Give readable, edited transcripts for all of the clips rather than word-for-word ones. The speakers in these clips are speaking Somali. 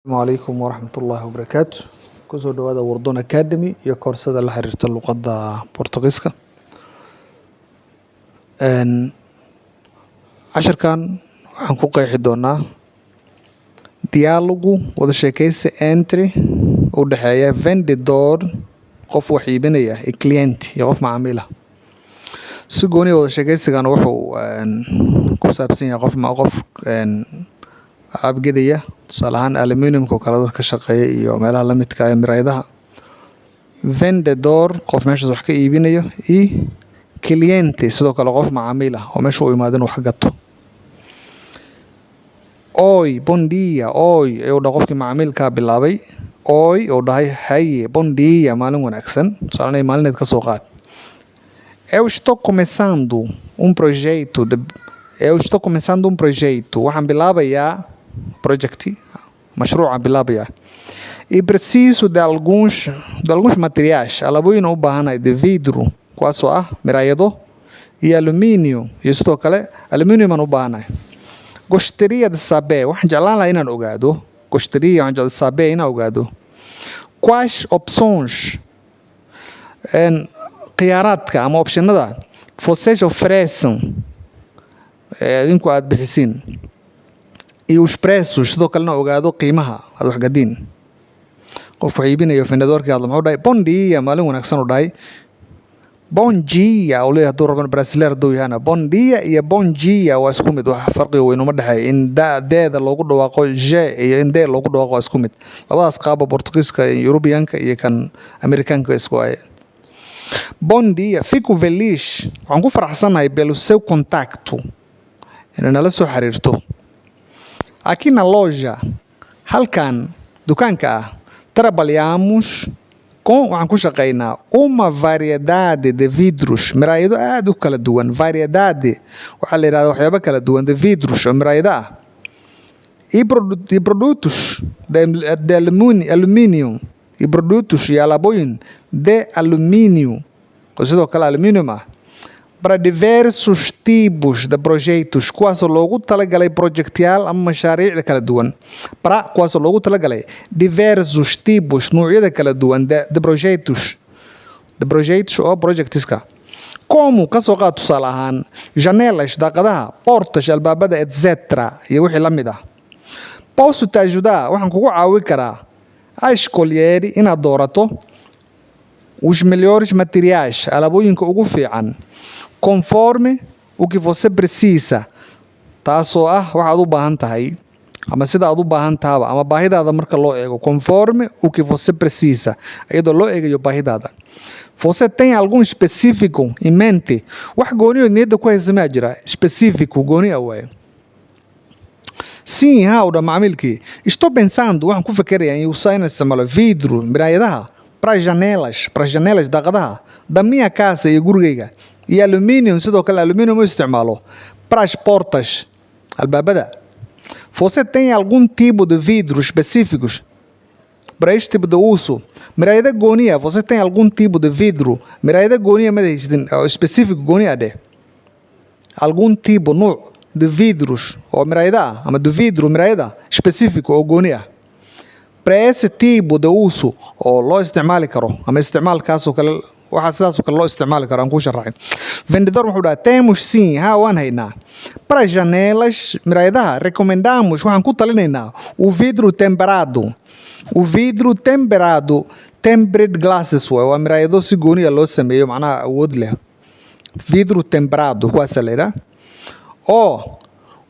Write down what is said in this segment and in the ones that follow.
Alaykum waraxmatullaahi wabarakaatu. Kusoo dhawaada Wardon Academy iyo koorsada la xiriirta luqadda Portugiiska. Casharkan waxaan ku qeexi doonaa diálogo, wada sheekeysi, entre, u dhexeeya, vendedor, qof wax iibinaya, iyo cliente, iyo qof macaamiil ah. Si gooniya wada sheekeysigan wuxuu ku saabsan yahay qof ma qof alaab gedaya, tusaale ahaan aluminiumka oo kale dadka ka shaqeeya iyo meelaha la midka ah ee miraayadaha. Vendedor, qof meeshaas wax ka iibinayo, iyo cliente, sidoo kale qof macaamiil ah oo meesha u imaado inuu wax gato. "Oi, bom dia, oi," ayuu dhahay qofkii macaamiilkaa bilaabay. "Oi," uu dhahay, "haye, bom dia, maalin wanaagsan." Tusaale maalineed ka soo qaad. Eu estou começando um projeto, waxaan bilaabayaa project, mashruucaan bilaabayaa, e preciso de alguns materiais, alaabooyin u baahanahay, de vidro, kuwaasoo ah miraayado, iyo alumínio, iyo sidoo kale aluminium aan u baahanahay. Gostaria de saber, waxaan jeclaan lahaa inaan ogaado, gostaria, waxaan jeclaan, saber, inaan ogaado, quais opções, khiyaaraadka ama optionada, vocês oferecem, idinku aad bixisiin, iyo os preços, sidoo kalena ogaado qiimaha aad wax gadiin. Qofku wax iibinayo, vendedorkii hadla, muxuu dhahay? "Bom dia," maalin wanaagsan uu dhahay. "Bom dia," uu leeyahay. Hadduu rabana, brasileer hadduu yahana, bom dia iyo bom dia waa isku mid, wax farqiga weyn uma dhexeeya. In da deeda loogu dhawaaqo j iyo in dee loogu dhawaaqo waa isku mid. Labadaas qaaba Portugiiska Yurubiyanka iyo kan Amerikaanka isku ay. "Bom dia, fico feliz," waxaan ku faraxsanahay, "pelo seu contacto," inay nala soo xiriirto. "Aqui na loja," halkan dukaanka ah, "trabalhamos com," waxaan ku shaqaynaa, "uma variedade de vidros," miraayado aad u kala duwan. Variedade waxaa la yidhahdaa waxyaabo kala duwan, de vidros, oo miraayado ah, e produtos de alumínio, e produtos, iyo alaabooyin, de alumínio, oo sidoo kale aluminium ah, para diversos tipos de projetos, kuwaasoo loogu talagalay projectyaal ama mashaariicda kala duwan, para, kuwaasoo loogu talagalay, diversos tipos, nuucyada kala duwan, de projetos, de projetos, oo projectiska, como, kasoo qaad tusaale ahaan, janelas, daaqadaha, portas, albaabada, etc., iyo wixii la mid ah. "Posso te ajudar?" Waxaan kugu caawin karaa, "a escolher," inaad doorato, "os melhores materiais," alaabooyinka ugu fiican, "conforme o que você precisa," taasoo ah waxaad u baahan tahay ama sida aad u baahan tahaba ama baahidaada marka loo eego. "Conforme o que você precisa," iyadoo loo eegayo baahidaada. "Você tem algum específico em mente?" Wax gooniyo niyadda ku haysa maa jira? Específico, gooni ah waaye. "Sim," haa, u dha macmiilkii. "Estou pensando," waxaan ku fikerayaa, "em usar," inaan isticmaalo, "vidro," miraayadaha, para janelas, para janelas, daaqadaha, da minha casa, iyo gurigayga, iyo aluminium, sidoo kale aluminium u isticmaalo, para as portas, albaabada. Você tem algum tipo de vidro específicos para este tipo de uso?" Miraayada gooniya. "Você tem algum tipo de vidro," miraayada gooniya mada haysatin oo específico, gooni ah dheh, algum tipo, nuuc, de vidros, oo miraayada ah, ama de vidro, miraayada, específico, oo gooni ah, para esse tipo de uso, oo loo isticmaali karo ama isticmaalkaasoo kale, waxaa sidaasoo kale loo isticmaali karo aan kuu sharaxay. Vendedor wuxuu dhaha: "Temos sim," haa, waan haynaa. "Para janelas," miraayadaha, "recomendamos," waxaan ku talinaynaa, "o vidro temperado." O vidro temperado, tempered glasses waay, waa miraayado si gooniya loo sameeyo, macnaha awood leh. Vidro temperado kuwaasa la yidhaha. Oo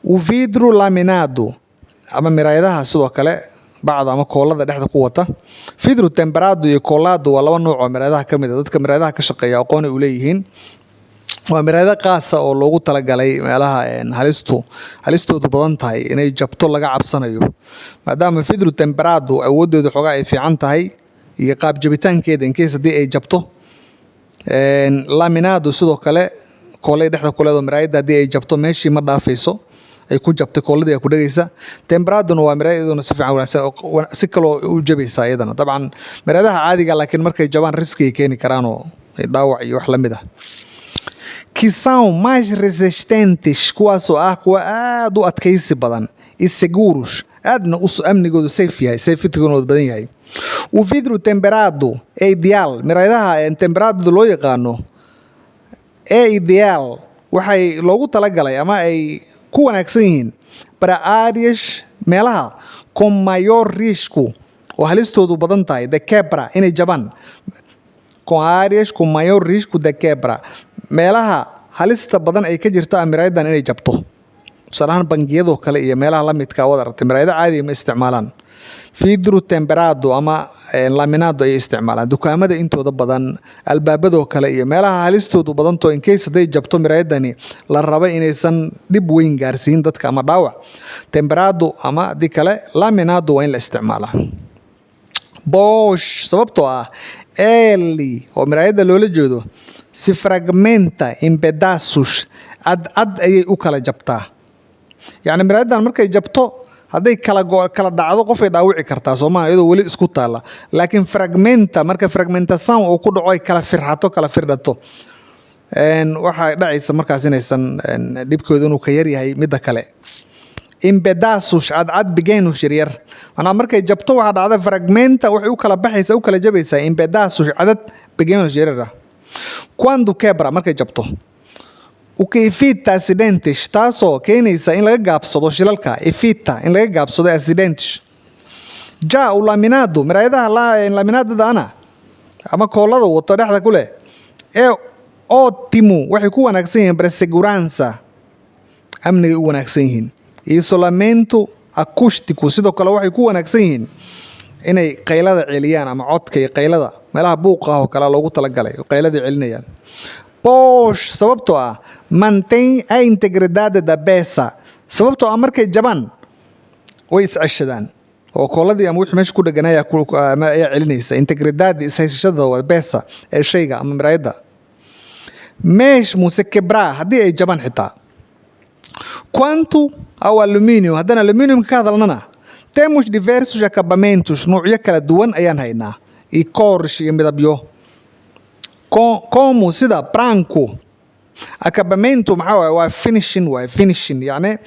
o vidro laminado, ama miraayadaha sidoo kale bacda ama koolada dhexda ku wata. Vidro temperado iyo colado waa laba nuuc oo miraayadaha ka mid a. Dadka miraayadaha ka shaqeeya aqoon ay u leeyihiin. Waa miraayado qaasa oo loogu talagalay meelaha halistoodu badan tahay, inay jabto laga cabsanayo, maadaama vidro temperado awooddeedu xoogaa ay fiican tahay iyo qaab jabitaankeeda in case haddii ay jabto. Laminado sidoo kale koolay dhexda ku leedo, miraayadda haddii ay jabto meeshii ma dhaafayso ay ku jabtay, kooladii ay ku dhegaysa. Temperaduna waa miraayad iyaduna si fiican wanaagsan si kaloo u jabaysa iyadana. Dabcan miraayadaha caadiga laakiin markay jabaan riski ay keeni karaan oo dhaawac iyo wax la mid ah. "Que são mais resistentes," kuwaasoo ah kuwa aad u adkaysi badan, e seguros. Aadna u amnigoodu safe yahay, safetygoodu badan yahay. O vidro temperado é ideal. Miraayadaha temperado loo yaqaano ee ideal waxay loogu talagalay ama ay ku wanaagsan yihiin para áreas, meelaha, com maior risco, oo halistoodu badan tahay, de quebra, inay jabaan. Com áreas com maior risco de quebra, meelaha halista badan ay ka jirto miraayadan inay jabto. Tusaale ahaan, bangiyadoo kale iyo meelaha la midka wad aragtay, miraayado caadiga ma isticmaalaan, vidro temperado ama laminado ayay isticmaalaan. Dukaamada intooda badan, albaabadoo kale iyo meelaha halistoodu badanto, in case hadday jabto miraayadani la raba inaysan dhib weyn gaarsiin dadka ama dhaawac, temperado ama haddii kale laminado waa in la isticmaalaa. Pois, sababtoo ah, ele, oo miraayadda loola jeedo, se fragmenta em pedaços, cadcad ayay u kala jabtaa. Yacni miraayaddan markay jabto, hadday kala go kala dhacdo, qofay dhaawici kartaa soomaa, iyadoo weli isku taalla. Laakiin fragmenta, marka fragmentação uu ku dhaco, ay kala firxato, kala firdhato, waxaa dhacaysa markaas inaysan dhibkooda inuu ka yar yahay midda kale. Em pedaços, cadcad, pequenos, yaryar. Manaa markay jabto waxaa dhacda fragmenta, waxay u kala baxaysaa, u kala jabaysaa, em pedaços, cadad, pequenos, yaryar ah. Quando quebra, markay jabto, o que evita acidentes, taasoo keenaysa in laga gaabsado shilalka. Evita, in laga gaabsado, acidentes. Já o laminado, miraayadaha laminadadana ama koolada wato dhexda ku leh, é ótimo, waxay ku wanaagsan yihiin, para segurança, amnigay u wanaagsan yihiin, isolamento acústico, sidoo kale waxay ku wanaagsan yihiin inay qaylada celiyaan ama codka iyo qaylada meelaha buuqa ah oo kale loogu talagalay oo qayladai celinayaan. Pois, sababtoo ah, mantém a integridade da peça, sababtoo ah markay jabaan way isceshadaan oo kooladii ama wixii meesha ku dhegan ayaa ayaa celinaysa integridade, ishaysashada waa peça ee shayga ama miraayadda. Mesmo se quebrar, haddii ay jabaan xitaa. Quanto ao alumínio, haddana aluminiumka ka hadalnana, temos diversos acabamentos, noocyo kala duwan ayaan haynaa, e cores, iyo midabyo, como, sida, branco. Acabamento maxaa waaye? Waa finishing waaye, finishing yacni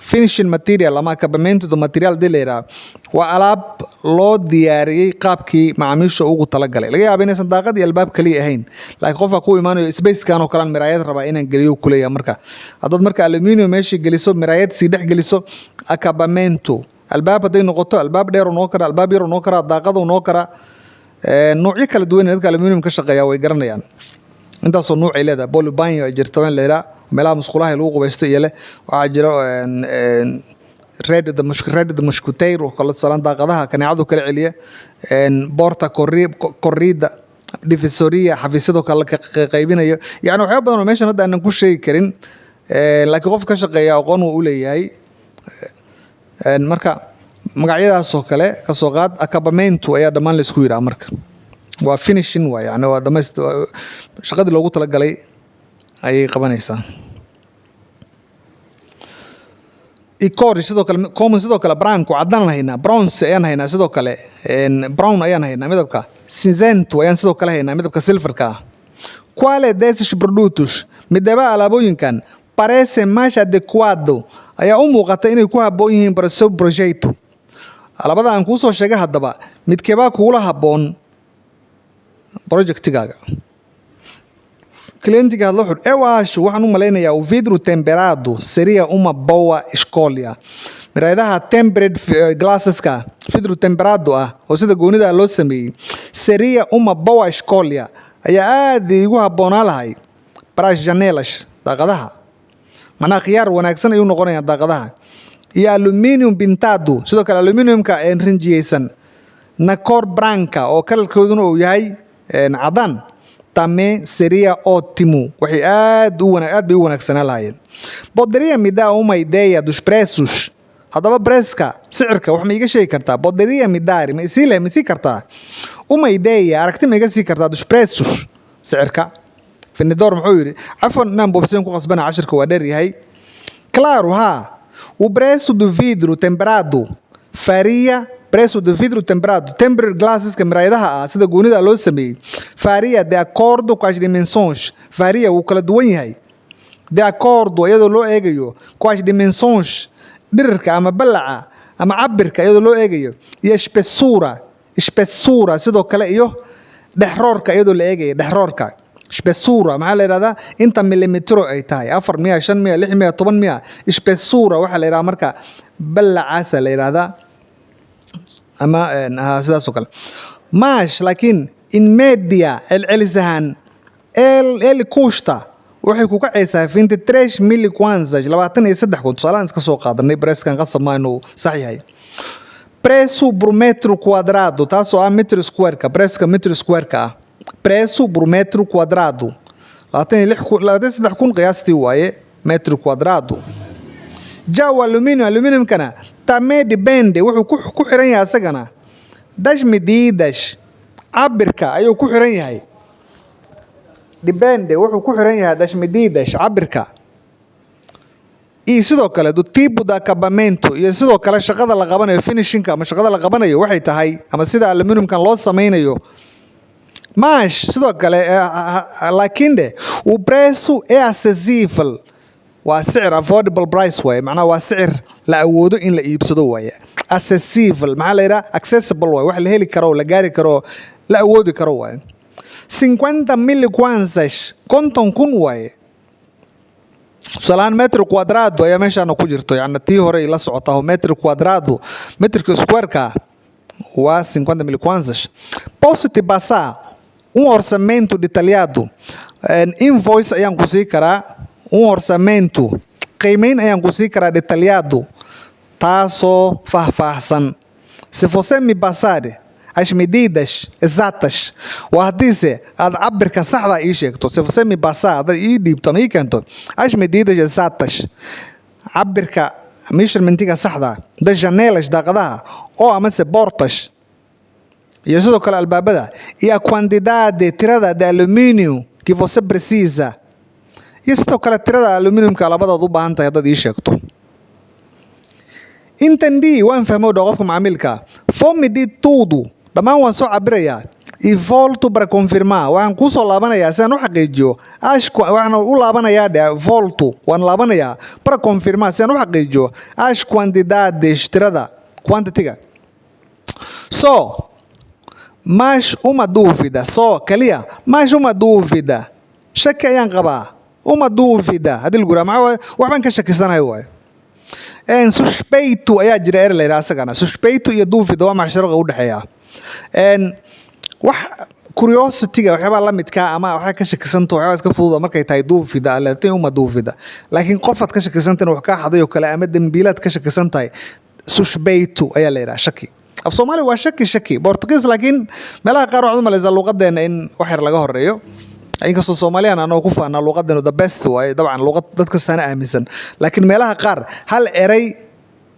finishing material ama acabamento do material dii la yidhaha, waa alaab loo diyaariyey qaabkii macaamiisha ugu talagalay. Laga yaaba inaysan daaqad iyo albaab kaliya ahayn, laakiin qofka ku imaanayo spacekan oo kalean miraayad rabaa inaan geliyo kuleeyahay. Marka haddaad marka aluminium meeshii geliso, miraayad sii dhex geliso, acabamento, albaab hadday noqoto, albaab dheer noo kara, albaab yar noo karaa, daaqadu noo karaa, noocyo kala duwan. Dadka aluminium ka shaqeeya way garanayaan intaasoo nuuc ay leedahay. Bolibanyo ay jirta in la yidhaha, meelaha musqulaha lagu qubaysto iyo leh. Waxaa jira rede de mosquiteiro oo kale, tusaalaan daaqadaha kaneecadu kala celiya, porta corrida, divisoria, xafiisyadoo kale ka qaybinayo. Yani waxyaaba badan oo meeshan hadda aanan ku sheegi karin, laakiin qof ka shaqeeya aqoon wuu u leeyahay. Marka magacyadaasoo kale ka soo qaad, acabamento ayaa dhammaan laisku yidhaha. Marka waa finishing waay, yani waa dhamayst shaqadii loogu talagalay ayay qabanaysaa. E cor, sidoo kale, como, sidoo kale, branco, caddaan haynaa, bronze ayaan haynaa, sidoo kale brown ayaan haynaa, midabka cinzento ayaan sidoo kale haynaa, midabka silverka ah. Quale desses produtos, midaba alaabooyinkan, parece mais adequado, ayaa u muuqata inay ku habboon yihiin, para seu projeto? Alaabada aan kuu soo sheegay haddaba midkeebaa kugula habboon projectigaaga? Clientiga hadlo xud: eu acho, waxaan u malaynayaa, o vidro temperado seria uma boa escolha. Miraayadaha tempered glasseska, vidro temperado ah oo sida goonida loo sameeyey, seria uma boa escolha, ayaa aad iigu habboonaa lahay, para as janelas, daaqadaha. Macnaha khiyaar wanaagsan ayuu noqonayaa daaqadaha. Iyo aluminium pintado, sidoo kale aluminiumka een rinjiyeysan, na cor branca, oo kalarkooduna uu yahay cadaan, também seria ótimo, waxay aad u wana aad bay u wanaagsanaa lahaayeen. Poderia me dar uma ideia dos preços? Haddaba preçka, sicirka, wax ma iiga sheegi kartaa? Poderia me dar, ma isii leh, ma isii kartaa, uma ideia, aragti ma iga sii kartaa, dos preços, sicirka? Vendedor muxuu yidhi? Cafwan, inaan boobsiin ku qasbana, cashirka waa dheer yahay. Claro, ha. O preço do vidro temperado varia, preço do vidro temperado, tempered glasseska, miraayadaha ah sida goonida loo sameeyey, varia de acordo com as dimensões, varia, wuu kala duwan yahay, de acordo, iyadoo loo eegayo, com as dimensões. Dhirirka ama ballaca ama cabirka iyadoo loo eegayo, iyo espessura, espessura sidoo kale, iyo dhexroorka iyadoo la eegayo. Dhexroorka, spessura, maxaa la yidhahdaa? Inta millimetro ay tahay, 4 miya, 5 miya, 6 miya, 10 miya? Spessura waxaa la yidhahdaa marka ballacaasa la yidhahdaa ama sidaas oo kale. Mas, laakiin, in media, celcelis ahaan, ele custa, waxay ku kacaysaa, 23 mil kwanzas, 23,000. Tusaalahan iska soo qaadanay, preço-kan qasab maa inuu sax yahay. Preço por metro quadrado, taasoo ah metro square-ka, preço-ka metro square-ka ah. Preço por metro quadrado, 26,000, 23,000 qiyaastii waaye metro quadrado. Já o alumínio, aluminiumkana, também depende, wuxuu ku xiran yahay asagana, das medidas, cabirka ayuu ku xiran yahay. Depende, wuxuu ku xiran yahay, das medidas, cabirka, iyo sidoo kale do tipo de acabamento, iyo sidoo kale shaqada la qabanayo, finishingka ama shaqada la qabanayo waxay tahay ama sida aluminiumkan loo samaynayo. Mas, sidoo kale, laakiin de, o preço é acessível, waa sicir, affordable price waaye, macnaha waa sicir la awoodo in la iibsado waaye. Acessível maxaa la yidhaha? Accessible waaye, wax la heli karo, la gaari karo, la awoodi karo waaye. 50 mil kwanzas, 50,000 waaye. Tusaalahaan metro quadrado ayaa meeshaana ku jirto, yani tii hore ay la socotaa oo metro quadrado, metrka square-ka, waa 50 mil kwanzas. Posso te passar um orçamento detalhado, invoice ayaan ku sii karaa, um orçamento, qiimeyn ayaan ku sii karaa, detalhado, taasoo faahfaahsan, se você me passar as medidas exatas, waa haddiise aad cabirka saxda ii sheegto. Se você me passar, haddaad ii dhiibto ama ii keento, as medidas exatas, cabirka, measurementiga saxda, das janelas, daaqadaha, oo amase portas, iyo sidoo kale albaabada, iyo a quantidade, tirada, de alumínio que você precisa, iyo sidoo kale tirada aluminiumka labadaad u baahan tahay haddaad ii sheegto. Entendi, waan fahmo dho qofka macaamilka. Vou medir tudo, dhammaan waan soo cabirayaa, e volto para confirmar, waxaan kuu soo laabanayaa si aan u xaqiijiyo. Waxaan u laabanayaa dhe, volto, waan laabanayaa, para confirmar, si aan u xaqiijiyo, as quantidades, tirada, quantity-ga. Só mais uma dúvida, só kaliya, mais uma dúvida, shaki ayaan qabaa. Uma dúvida haddii lagu yiraha maxaa waaye? Waxbaan ka shakisanahay waaye. Suspeito ayaa jira ere la yidhaha asagana. Suspeito iyo dúvida waa maxay sharqiga u dhexeeya? Wax curiosity-ga, waxyaabaa la midka ama waxaa ka shakisanta, waxyaabaa iska fududa markay tahay dúvida, latin uma dúvida. Laakiin qofaad ka shakisanta inuu wax kaa xaday oo kale ama dembiilaad ka shakisan tahay, suspeito ayaa la yidhaha. Shaki af Soomaali waa shaki, shaki Portuguese. Laakiin meelaha qaar waxaad u malaysaa luuqadeena in wax yar laga horeeyo, inkastoo Soomaaliyana anoo ku faanaa luuqadeenu the best waaye, dabcan luuqad dad kastaana aaminsan, laakiin meelaha qaar hal eray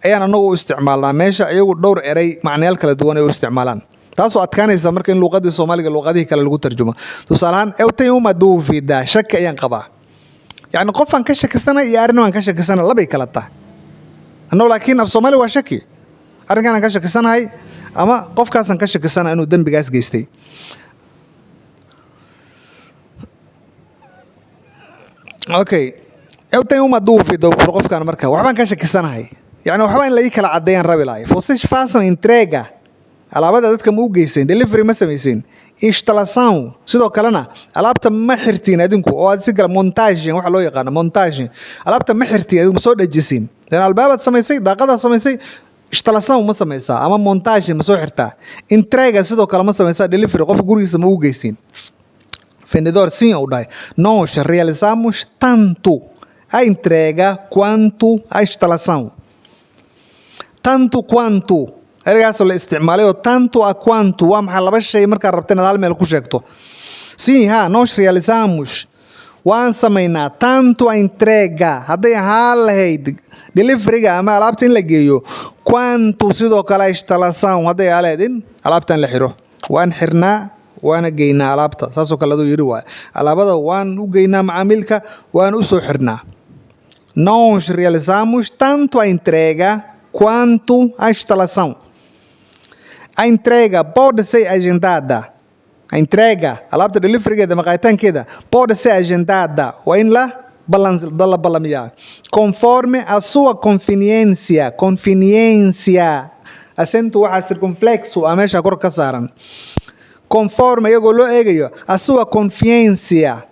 ayaan anagu u isticmaalnaa meesha iyagu dhowr eray macnayaal kala duwan ay u isticmaalaan, taasoo adkaanaysa marka in luuqadii Soomaaliga luuqadihii kale lagu tarjumo. Tusaale ahaan, eu tenho uma dúvida, shaki ayaan qabaa, yacni qofaan ka shakisanay iyo arrin waan ka shakisanay labay kala tahay. Annagu laakiin af Soomaali waa shaki, arrinkaan ka shakisanahay ama qofkaasaan ka shakisanahay inuu dembigaas geystay. Okay, eu tenho uma dúvida por qofkan marka waxbaan ka shakisanahay, yani waxba in la ii kala caddeeyaan rabi lahay. Vocês façam entrega, alaabada dadka ma u geysayn? Delivery ma samaysin? Instalação, sidoo kalena alaabta ma xirtiin adinku oo aad si kale, montagem waxa loo yaqaano, montagem, alaabta ma xirtiin adinku, ma soo dhejisiin? Yani albaabaad samaysay, daaqadaad samaysay, instalação ma samaysaa ama montagem ma soo xirtaa? Entrega sidoo kale ma samaysaa? Delivery qofka gurigiisa ma u geysiin? Vendedor, sim, ou dhahay. Nós realizamos tanto a entrega quanto a instalação. Tanto quanto, ereygaasoo la isticmaalay oo tanto a quanto waa maxay? Laba shay markaad rabta inaad hal meel ku sheegto. Sim, ha, nós realizamos, waan samaynaa, tanto a entrega, hadday ahaan lahayd deliveryga ama alaabta in la geeyo, quanto, sidoo kale, instalação, hadday ahaan lahayd in alaabtan la xiro. Waan xirnaa waana geynaa alaabta, saasoo kale aduu yidhi waay. Alaabada waan u geynaa macaamiilka, waan u soo xirnaa. Nós realizamos tanto a entrega quanto a instalação. A entrega pode ser agendada. A entrega, alaabta deliverygeeda, maqaayitaankeeda, pode ser agendada, waa in la Ballan la ballamiyaa conforme a sua conveniência. Conveniência, acento waxaa circunflexo ah meesha kor ka saaran. Conforme, iyagoo loo eegayo, a sua confiência,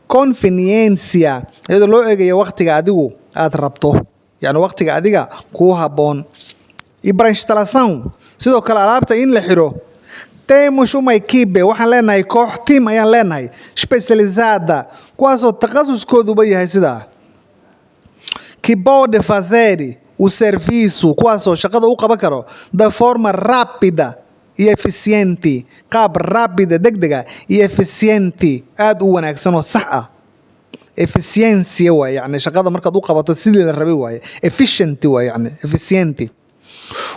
conveniência, iyadoo loo eegayo waqtiga adigu aad rabto, yani waqtiga adiga kuu habboon. E para instalação, sidoo kale alaabta in la xiro, temos uma equipe, waxaan leenahay koox, team ayaan leenahay, especializada, kuwaasoo takhasuskooduba yahay sidaa, que pode fazer o serviço, kuwaasoo shaqada u qaban karo, da forma rápida e eficiente, qaab rápida, degdega, iyo eficiente, aada u wanaagsan oo sax ah. Eficiencia waay, yani shaqada markaad u qabato sidii la rabay waaye, efficient waay, yani eficiente.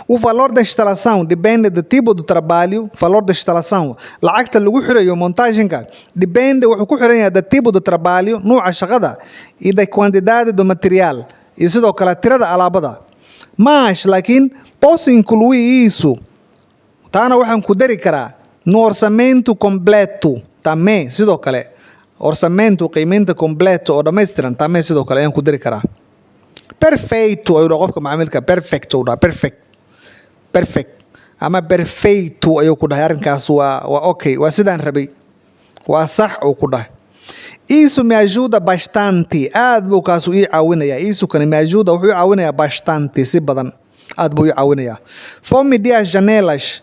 O valor da instalação depende do tipo do trabalho. Valor da instalação, lacagta lagu xirayo montagenka, depende, wuxuu ku xiran yahay, do tipo do trabalho, nuuca shaqada, e da quantidade do material, iyo sidoo kale tirada alaabada. Mas, laakiin, posso incluir isso, taana waxaan ku dari karaa, no orçamento completo também, sidoo kale orçamento, qiimeynta, completo, oo dhammaystiran, também, sidoo kale ayaan ku dari karaa. Perfeito, ayuu dhaha qofka macaamilka. Perfect uu dhaha, perfect, perfect ama perfeito ayuu ku dhahay. Arrinkaas waa okay, waa sidaan rabay, waa sax uu ku dhahay. Isso me ajuda bastante, aad buu kaasu ii caawinayaa. Isso, kani, me ajuda, wuxuu ii caawinayaa, bastante, si badan aad buu ii caawinayaa. Vou medir as janelas,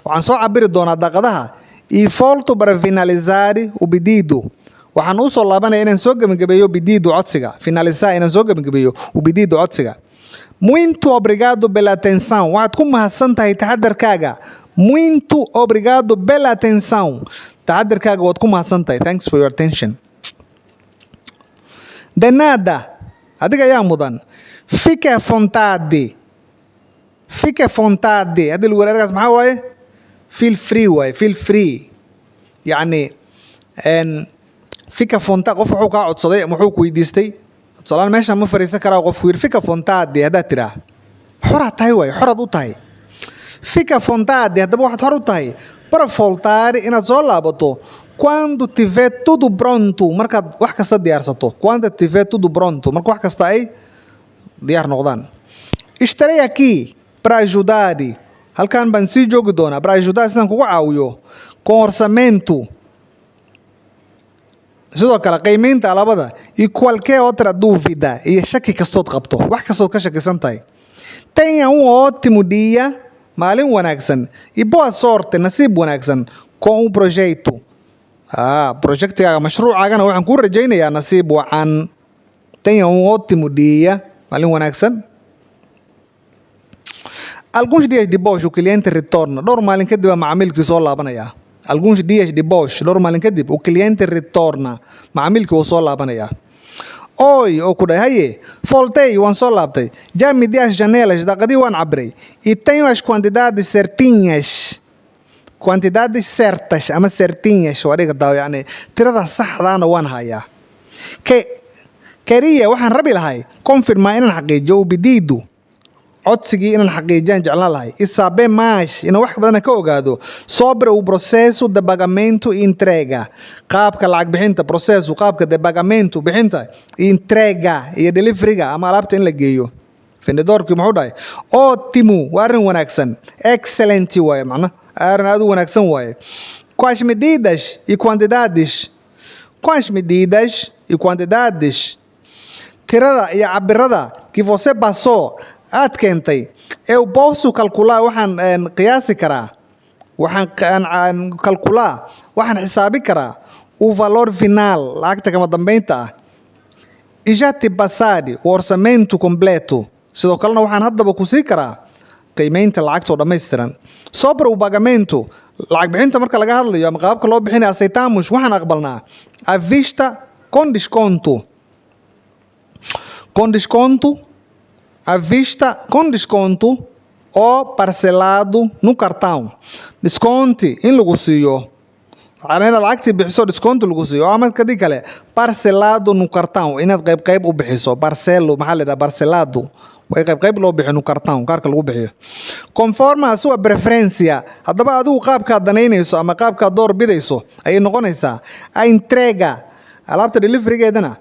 waxaan soo cabiri doonaa daaqadaha, e volto para finalizar o pedido, waxaan usoo laabanaya inaan soo gebagabeeyo, pedido, codsiga, finalizar, inaan soo gebagabeeyo, o pedido, codsiga. Muito obrigado pela atenção, waxaad ku mahadsan tahay taxadarkaaga. Muito obrigado pela atenção, taxadarkaaga waad ku mahadsan tahay. Thanks for your attention. De nada, adiga ayaa mudan. Fique à vontade. Fique à vontade haddii lagu eragaas maxaa waaye? Feel free waaye, feel free. Yacni fique à vontade, qof wuxuu kaa codsaday ama wuxuu ku weydiistay, tusalaan, meeshaan ma fariisan karaa, qofku yidhi, fique à vontade haddaad tiraa, xoraad tahay waaye, xoraad u tahay. Fique à vontade, haddaba waxaad xor u tahay, para voltar, inaad soo laabato, quando tiver tudo pronto, markaad wax kasta diyaarsato. Quando tiver tudo pronto, marka wax kasta ay diyaar noqdaan. Estarei aqui para ajudar, halkan baan sii joogi doonaa, para ajudar, sidaan kugu caawiyo, com orçamento, sidoo kale qiimeynta alaabada, iyo qualquer outra dúvida, iyo shaki kastood qabto, wax kastood ka shakisan tahay. Tenha um ótimo dia, maalin wanaagsan, e boa sorte, nasiib wanaagsan, com o projeto. Projectigaaga, mashruucaagana waxaan kuu rajaynayaa nasiib wacan. Tenha um ótimo dia, maalin wanaagsan. Alguns dias depois o cliente retorna, dhowr maalin kadib aa macaamiilkii soo laabanaya. Alguns dias depois, dhowr maalin kadib, o cliente retorna, macaamiilkii wuu soo laabanaya. Oi, oo ku dhahay, haye, voltei, waan soo laabtay. Já medi as janelas, daaqadii waan cabiray, e tenho as quantidades certinhas. Quantidades certas ama certinhas waa dhigi kartaa, yacni tirada saxdaana waan hayaa. Que queria, waxaan rabi lahay, confirmar, inaan xaqiijiyo, o pedido, codsigii inaan xaqiijiyaan jeclaan lahay, e saber mais, inaan wax badan ka ogaado, sobre o processo de pagamento e entrega, qaabka lacag bixinta, processo, qaabka, de pagamento, bixinta, e entrega, iyo deliveryga ama alaabta in la geeyo. Vendedorkii muxuu dhahay? Ótimo, waa arrin wanaagsan. Excellent waaye, macna arrin aad u wanaagsan waaye. Com as medidas e quantidades, com as medidas e quantidades, tirada iyo cabirada, que você passou, aad keentay, eu posso calcular, waxaan qiyaasi karaa, waxaan calcular, waxaan xisaabi karaa, o valor final, lacagta kama dambeynta ah, e já te passar o orçamento completo, sidoo kalena waxaan haddaba ku sii karaa qiimeynta lacagta oo dhammaystiran. Sobre o pagamento, lacag bixinta marka laga hadlayo ama qaababka loo bixinayo, aceitamos, waxaan aqbalnaa, à vista com desconto, com desconto, à vista com desconto ou parcelado no cartão. Desconto in lagu siiyo, waxaana inaad lacagtii bixiso, desconto lagu siiyo, ama kadii kale parcelado no cartão, inaad qayb qayb u bixiso. Parcelo maxaa la yidhaha? Parcelado way qayb qayb loo bixiyo, no cartão, kaarka lagu bixiyo. Conforme a sua preferência, haddaba adigu qaabkaad danaynayso ama qaabkaad door bidayso ayay noqonaysaa. A entrega, alaabta deliverygeedana,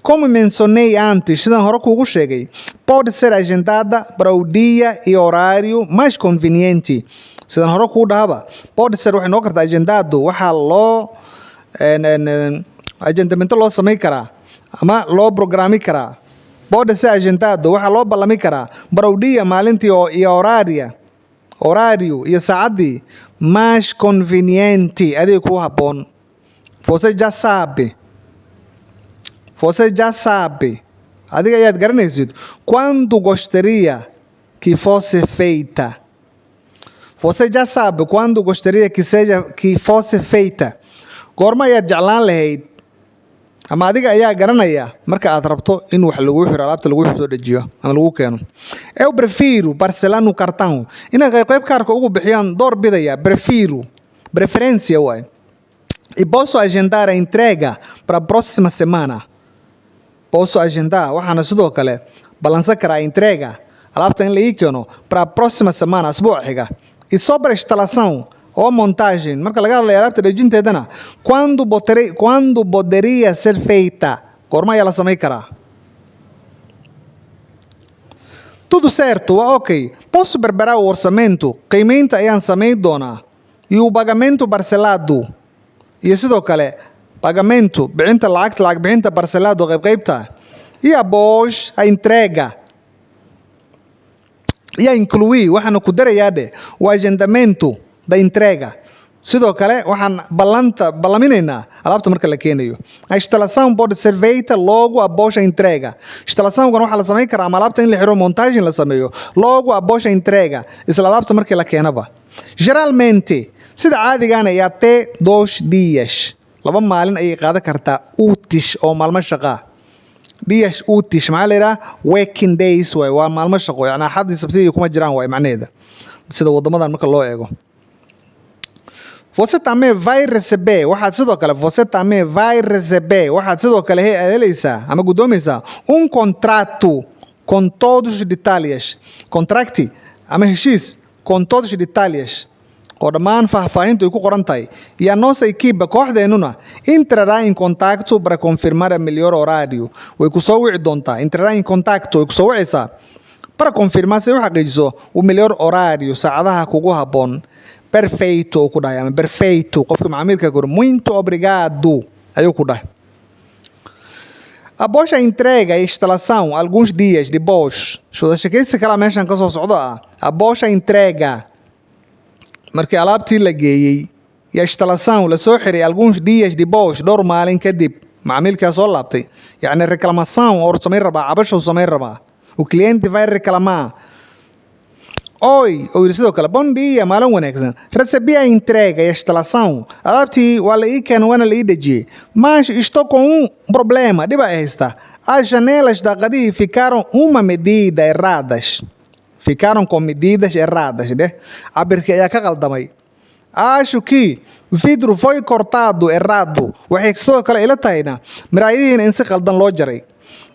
Como mencionei antes, sidaan hore kuugu sheegay, pode ser agendada para o dia e horário mais conveniente. Sidaan hore kuu dhahaba, pode ser waxay noqon kartaa agendado, waxaa loo agendamento loo samayn karaa ama loo programmi karaa. Pode ser agendado, waxaa loo ballami karaa, para o dia, maalintii oo iyo horario iyo saacaddii, mais conveniente, adiga kuu habboon. Você já sabe. Você já sabe. Adiga ayaad garanaysid. Quando gostaria que fosse feita. Você já sabe quando gostaria que seja que fosse feita. Goorma ayaad jeclaan lahayd ama adiga ayaa garanaya marka aad rabto in wax lagu xiro, alaabta lagu soo dejiyo ama lagu keeno. Eu prefiro parcelar no cartão. Inay qayb qayb kaarka ugu bixiyaan door bidaya. Prefiro. Preferência waay. E posso agendar a entrega para a próxima semana. Posso agendar, waxaana sidoo kale ballansan karaa, entrega, alaabta in la ii keeno, para a próxima semana, asbuuca xiga. E sobre a instalação ou montagem, marka laga hadlayo alaabta dhejinteedana, quando poderia ser feita? Goorma ayaa la samayn karaa? Tudo certo, waa okay. Posso preparar o orçamento? Qiimeynta ayaan samayn doonaa. E o pagamento parcelado. Iyo sidoo kale pagamento, bixinta lacagta, lacag bixinta, parcelado, qayb qaybta. E após a entrega. E a incluir, waxaana ku darayaa dheh, o agendamento da entrega. Sidoo kale waxaan ballanta ballaminaynaa alaabta marka la keenayo. A instalação pode ser feita logo após a entrega. Instalação-kan waxaa la samayn karaa ama alaabta in la xiro, montagem la sameeyo, logo após a entrega, isla alaabta markii la keenaba. Geralmente, sida caadigaana, é até 2 dias. 2 maalin ayay qaadan kartaa, úteis, oo maalmo shaqaa. Dias úteis maxaa la yidhaha? Working days waay, waa maalmo shaqo, yacni Axad iyo Sabtidii kuma jiraan waay macnaheeda, sida waddamadan marka loo eego. Você também vai receber, waxaad sidoo kale, você também vai receber, waxaad sidoo kale helaysaa ama guddoomaysaa, um contrato com todos os detalhes. Contract ama heshiis, com todos os detalhes, oo dhammaan faahfaahintu ay ku qoran tahay. E a nossa equipe, kooxdeennuna, entrará em contacto para confirmar a melhor horário. Way ku soo wici doontaa, entrará em contacto, way ku soo wicaysaa, para confirmar, si ay u xaqiijiso, o melhor horário, saacadaha kugu habboon. Perfeito uu ku dhahay ama perfeito, qofka macaamiilka kor, muito obrigado ayuu ku dhahay. Após a entrega e instalação, alguns dias depois, wada sheekaysi kalaa meeshan ka soo socdo ah. Após a entrega, markii alaabtii la geeyey iyo instalação la soo xiray, alguns dias depois, dhowr maalin kadib, macaamiilkaa soo laabtay, yacni reclamação oo samayn rabaa, cabashuu samayn rabaa. O cliente vai reclamar. Oi, ou yidhi sidoo kale, bom dia, maalin wanaagsan. Recebi a entrega e a instalação. Alaabtii waa la ii keenay, waana la ii dejiyey. Mas estou com um problema, dhib ay haysta. As janelas, daaqadihii, ficaram uma medida erradas. Ficaram com medidas erradas, dheh. Cabirkii ayaa ka qaldamay. Acho que o vidro foi cortado errado. Waxay sidoo kale ila tahayna miraayadihiina in si qaldan loo jaray.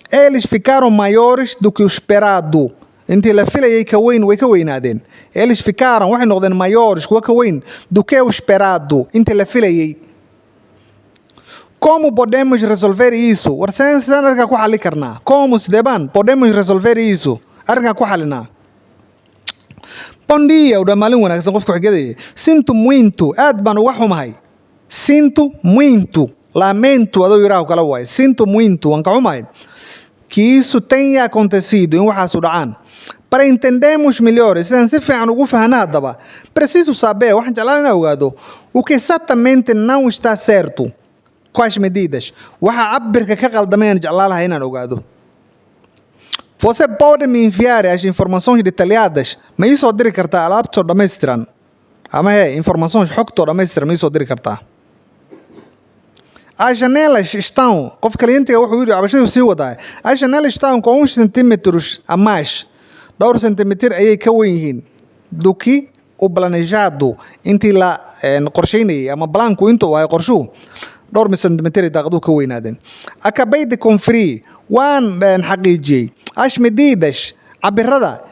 Eles ficaram maiores do que o esperado. Intii la filayay ka weyn, way ka weynaadeen. Eles ficaram, waxay noqdeen, maiores, kuwa ka weyn, do que o esperado, intii la filayay. Como podemos resolver isso? War sideen arrinkaa ku xalli karnaa? Como, sidee baan, podemos resolver isso, arrinkaa ku xalinaa? Bom dia, u maalin wanaagsan qofka xigedaya. Sinto muito, aad baan uga xumahay. Sinto muito, lamento adoo yiraaho kala waay. Sinto muito, waan ka xumahay, que isso tenha acontecido, in waxaasu dhacaan. Para entendermos melhor, sidaan si fiican ugu fahna haddaba, preciso saber, waxaan jeclaan inaan ogaado, o que exatamente não está certo com as medidas. Waxa cabirka ka qaldamay aan jeclaan lahaa inaan ogaado. Você pode me enviar as informações detalhadas? Ma ii soo diri kartaa alaabtoo dhammaystiran? Ama he, informações, xogtoo dhammaystiran ma ii soo diri kartaa? As janelas estão, qof cliente-ga wuxuu yidhi, cabashadu sii wadaa, as janelas estão com uns centímetros a mais, dhowr sentimitir ayay ka weyn yihiin, do que o planejado, intii la qorsheynayay ama balaanku intuu ahay qorshuhu, dhowr sentimitir ay daaqaduhu ka weynaadeen. Acabei de conferir, waan xaqiijiyey, as medidas, cabirada,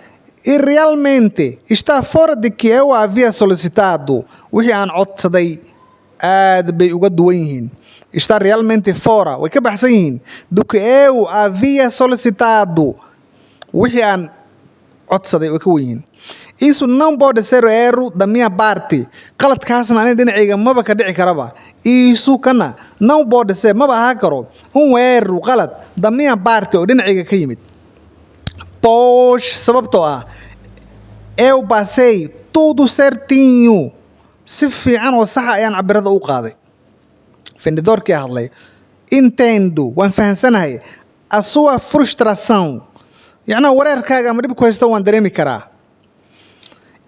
e realmente está fora de que eu havia solicitado, wixii aan codsaday aad bay uga duwan yihiin. Está realmente fora, way ka baxsan yihiin, do que eu havia solicitado, wixii aan codsaday way ka wen yihiin. Isso não pode ser erro da minha parte, qaladkaasna aniga dhinacayga maba ka dhici karaba. Isso kana não pode ser, maba ahaan karo, um erro, qalad, da minha parte, oo dhinacayga ka yimid. Pois, sababtoo ah, eu passei tudo certinho, si fiican oo saxa ayaan cabirada u qaaday. Vendedorkii hadlay. Entendo, waan fahansanahay, a sua frustração, yacnaa wareerkaaga ama dhib ku haysto waan dareemi karaa.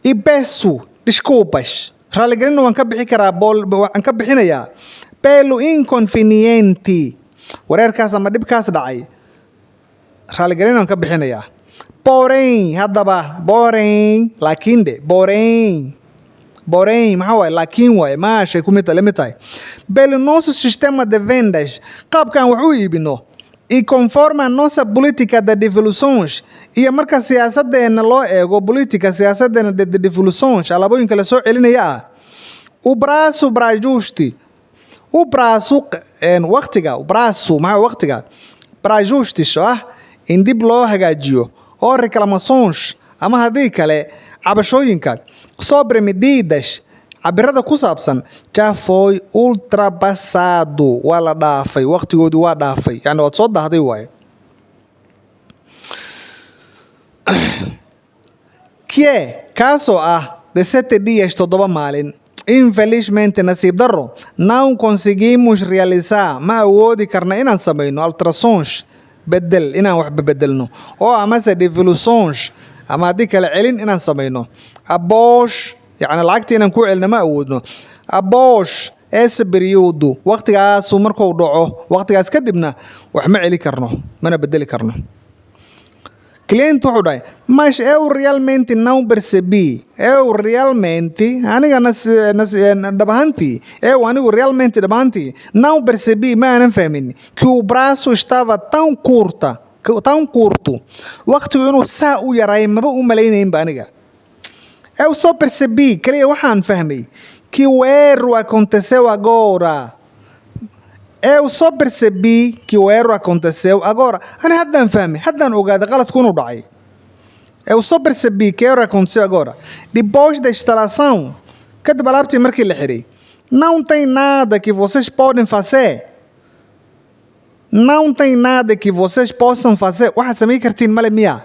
E peço desculpas, raaligelinna waan ka bixi karaa bool, waan ka bixinayaa, pelo inconveniente, wareerkaas ama dhibkaas dhacay raaligelin waan ka bixinayaa. Porém, haddaba, porém, laakiin de, porém, porém maxaa waaye? Laakiin waaye, maashay ku mid la mid tahay. Pelo nosso sistema de vendas, qaabkan wax u iibino, e conforme a nossa política de devoluções, iyo marka siyaasadeenna loo eego, política, siyaasadeenna de devoluções, alaabooyinka la soo celinaya ah, o prazo para ajuste, o prazo, waqtiga, o prazo maxaa? Waqtiga, para ajustes, oo ah in dib loo hagaajiyo, oo reclamações, ama haddii kale cabashooyinka, sobre medidas, cabirada ku saabsan, já foi ultrapassado, waa la dhaafay, waqtigoodii waa dhaafay, yani waad soo dahday waaye. Que, kaasoo ah, de 7 dias, 7 maalin. Infelizmente, nasiib darro, não conseguimos realizar, ma awoodi karna inaan samayno, alterações, bedel, inaan wax bedelno, oo amase devoluções, ama haddii kale celin inaan samayno, após, yacni lacagta inaan ku celino ma awoodno, após esse período, waqtigaasu markuu dhaco, waqtigaas kadibna wax ma celi karno, mana bedeli karno. Cliente wuxuu dhahay: mas eu realmente não percebi. Eu realmente, aniga dhab ahaantii, eu, anigu, realmente, dhab ahaantii, não percebi, ma aanan fahmin, que o prazo estava tão curta, tão curto, waqtigu inuu saa u yaraay maba u malaynaynba aniga. Eu só percebi, kaliya waxaan fahmay, que o erro aconteceu agora. Eu só percebi que o erro aconteceu agora. Ani haddaan fahmay, haddaan ogaaday qaladku inuu dhacay. Eu só percebi que o erro aconteceu agora. Depois da instalação, kadib alaabtii markii la xiray, não tem nada que vocês podem fazer. Não tem nada que vocês possam fazer. Waxaad samayn kartiin male miya?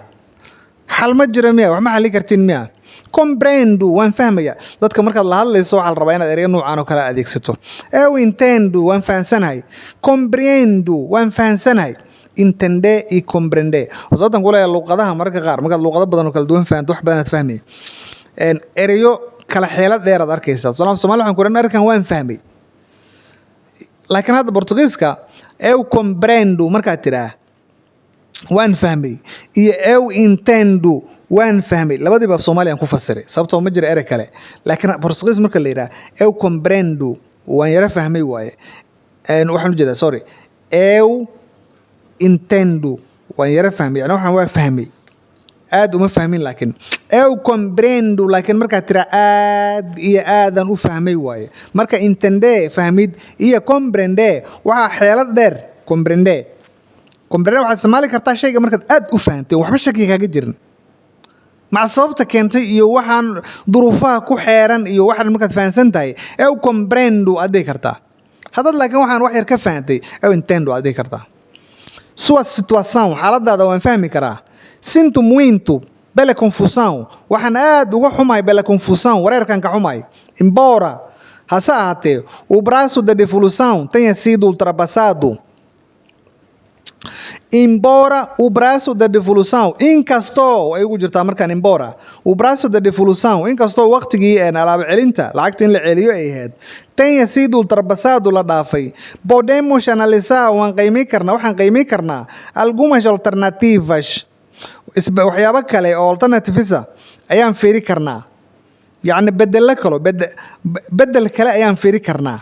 Xal ma jiro miya? Wax ma xalli kartiin miya? Compreendo, waan fahmaya. Dadka markaad la hadlayso waxaa la rabaa inaad ereyo nuucan oo kale adeegsato. Eu entendo, waan fahansanahay. Compreendo, waan fahansanahay. Entender e compreender. Sababtan kuleeyahay, luqadaha mararka qaar markaad luqado badan oo kala duwan fahanto, wax badan aad fahmay. Ereyo kala xeelad dheer aad arkaysaa. Tusaale, Soomaali waxaan ku odhan arrinkan waan fahmay. Laakiin hadda Portugiiska eu compreendo markaad tidhaah waan fahmay iyo eu entendo waan fahmay, labadiiba af Soomaaliyan ku fasiray, sababtoo ma jiro erey kale. Laakiin Portugiis marka la yidhaah eu compreendo, waan yaro fahmay waaye. Waxaan ujeedaa, sorry, eu entendo, waan yaro fahmay, yani waxaan waa fahmay, aad uma fahmin. Laakiin eu compreendo, laakiin markaad tiraa aad iyo aadaan u fahmay waaye. Marka entender, fahmid, iyo compreender waxaa xeelad dheer compreender. Compreender waxaad isticmaali kartaa shayga markaad aad u fahantay, waxba shaki kaaga jirin, maca sababta keentay iyo waxaan duruufaha ku xeeran iyo waxaan markaad fahansan tahay, eu compreendo aad dhihi kartaa. Haddaad laakiin waxaan wax yar ka fahantay, eu entendo aad dhihi kartaa. Sua situação, xaaladaada waan fahmi karaa. Sinto muito pela confusão, waxaan aad uga xumahay, pela confusão, wareerkan ka xumahay. Embora, hase ahaatee, o prazo de devolução tenha sido ultrapassado. Embora o prazo de devolução, inkastoo ay ugu jirtaa markaan, embora o prazo de devolução, inkastoo waqtigii alaab celinta, lacagta in la celiyo ay ahayd, tenha sido ultrapassado, la dhaafay, podemos analisar, waan qiimeyn karnaa, waxaan qiimeyn karnaa, algumas alternativas, waxyaabo kale oo alternatives ah ayaan fiiri karnaa, yacni bedelo kalo, bedel kale ayaan fiiri karnaa,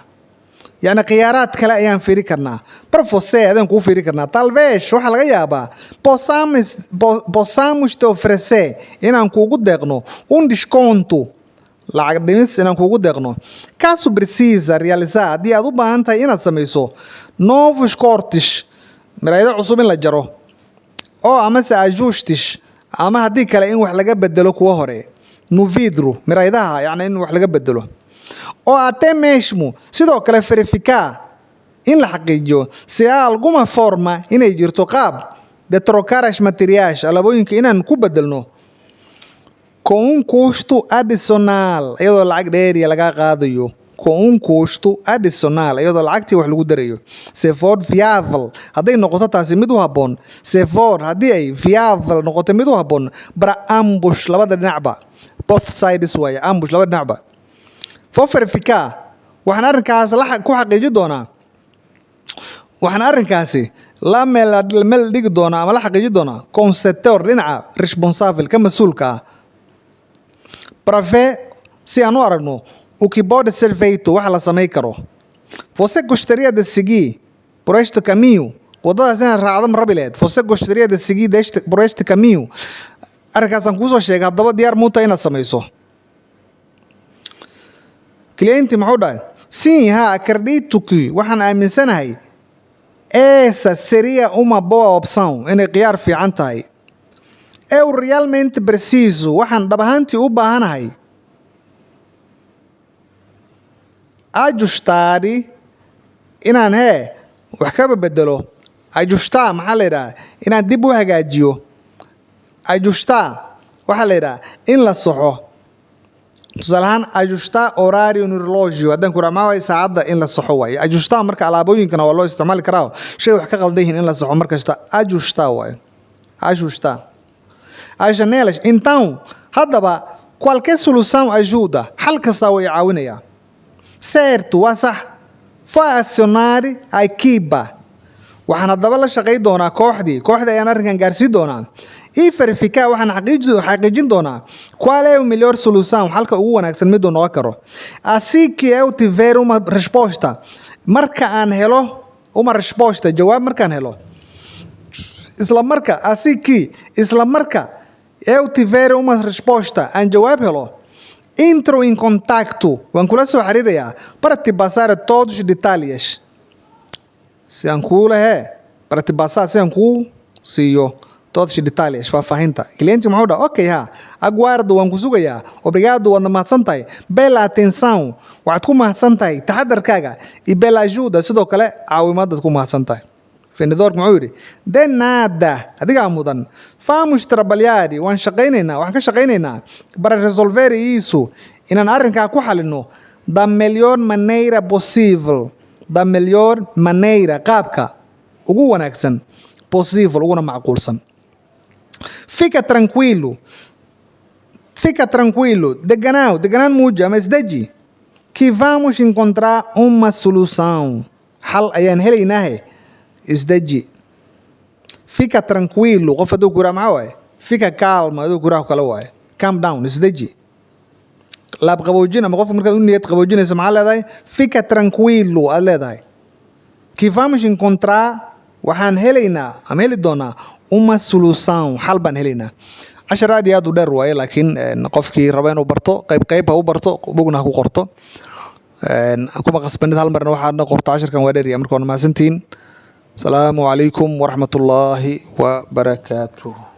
yacni khiyaaraad kale ayaan fiiri karnaa. Para você, adaan kuu fiiri karnaa. Talvez, waxaa laga yaabaa, possamos te oferecer, inaan kuugu deeqno, um desconto, Lacag dhimis inaan kugu deeqno. Caso precisa realizar, haddii aad u baahan tahay inaad samayso, novos cortes, miraayado cusub in la jaro, oo amase ajustes, ama haddii kale in wax laga bedelo kuwa hore, no vidro, miraayadaha, yacni in wax laga bedelo, ou até mesmo, sidoo kale, verificar, in la xaqiijiyo, se há alguma forma, inay jirto qaab, de trocar as materiais, alaabooyinka inaan ku bedelno, com um custo adicional, iyadoo lacag dheeriya laga qaadayo, com um custo adicional, iyadoo lacagtii wax lagu darayo, se for viável, hadday noqoto taasi mid u habboon, se for, haddii ay viável noqoto mid u habboon, para ambos, labada dhinacba, both sides waaye, ambos, labada dhinacba. Vou verificar, waxaan arrinkaas la ku xaqiijin doonaa, waxaan arrinkaasi la meel dhigi doonaa ama la xaqiijin doonaa, com o setor, dhinaca, responsável, ka mas-uulka ah, para ver, si aan u aragno, o que pode ser feito, waxa la samayn karo. Você gostaria de seguir por este caminho? Waddadaas inaad raacdo ma rabi lahayd? Você gostaria de seguir por este caminho? Arrinkaasaan kuusoo sheegay, haddaba diyaar muuta inaad samayso? Cliente muxuu dhahay? Sim, ha, acredito que, waxaan aaminsanahay, essa seria uma boa opção, inay khiyaar fiican tahay. Eu realmente preciso, waxaan dhab ahaantii u baahanahay, ajustar, inaan hee wax kaba bedelo. Ajustar maxaa la yidhaha? Inaan dib u hagaajiyo. Ajustar waxaa la yidhaha in la saxo. Tusaale ahaan, ajustar horário no relógio haddaan ku raha, maxaa waaye? Saacadda in la saxo waaye ajustar. Marka alaabooyinkana waa loo isticmaali karaa, shay wax ka qaldan yihiin in la saxo mar kasta ajustar waaye, ajustar as janelas. Então, haddaba, qualquer solução ajuda, xal kastaa way caawinayaa. Certo, waa sax. Vou acionar a equipa, waxaan haddaba la shaqay doonaa kooxdii, kooxdii ayaan arrinkan gaarsiin doonaa, e verificar, waxaan xaqiijin doonaa, qual é o melhor solução, xalka ugu wanaagsan miduu noqon karo. Assim que eu tiver uma resposta, marka aan helo, uma resposta, jawaab markaan helo, isla marka, assim que, isla marka, eu tiver uma resposta, aan jawaab helo, entro em contacto, waan kula soo xiriirayaa, para te passar todos os detalhes, si aan kuu lehee, para te passar, si aan kuu siiyo, todos os detalhes, faahfaahinta. Cliente muxuu dhaha? Okay, ha, aguardo, waan ku sugayaa. Obrigado, waadna mahadsan tahay, pela atenção, waxaad ku mahadsan tahay taxadarkaaga, e pela ajuda, sidoo kale caawimaadaad ku mahadsan tahay. Vendedor muxuu yidhi? De nada, adigaa mudan. Vamos trabalhar, waan shaqaynaynaa, waxaan ka shaqaynaynaa, para resolver isso, inaan arrinkaa ku xalino, da melhor maneira possível, da melhor maneira, qaabka ugu wanaagsan, possível, uguna macquulsan. Fica tranquilo, fica tranquilo, deganaaw, deganaan muuji ama isdeji, que vamos encontrar uma solução, xal ayaan helaynaahe, isdeji. Fica tranquilo, qof hadduu ku yiraha maxaa waaye? Fica calmo hadduu ku yiraha kale waaye. Calm down, isdeji, laab qaboojin, ama qofka markaad u niyad qaboojinayso maxaa leedahay? Fica tranquilo aad leedahay. Que vamos encontrar, waxaan helaynaa ama heli doonaa, uma solução, xal baan helaynaa. Cashar aad iyo aad u dheer waaye, laakiin qofkii raba inuu barto qayb qayb ha u barto, bugna ha ku qorto. Kuma qasbanid hal marna waxaadna qorto. Casharkan waa dheerya. Marka waad mahadsantihiin. Asalaamu calaykum waraxmatullaahi wabarakaatuh.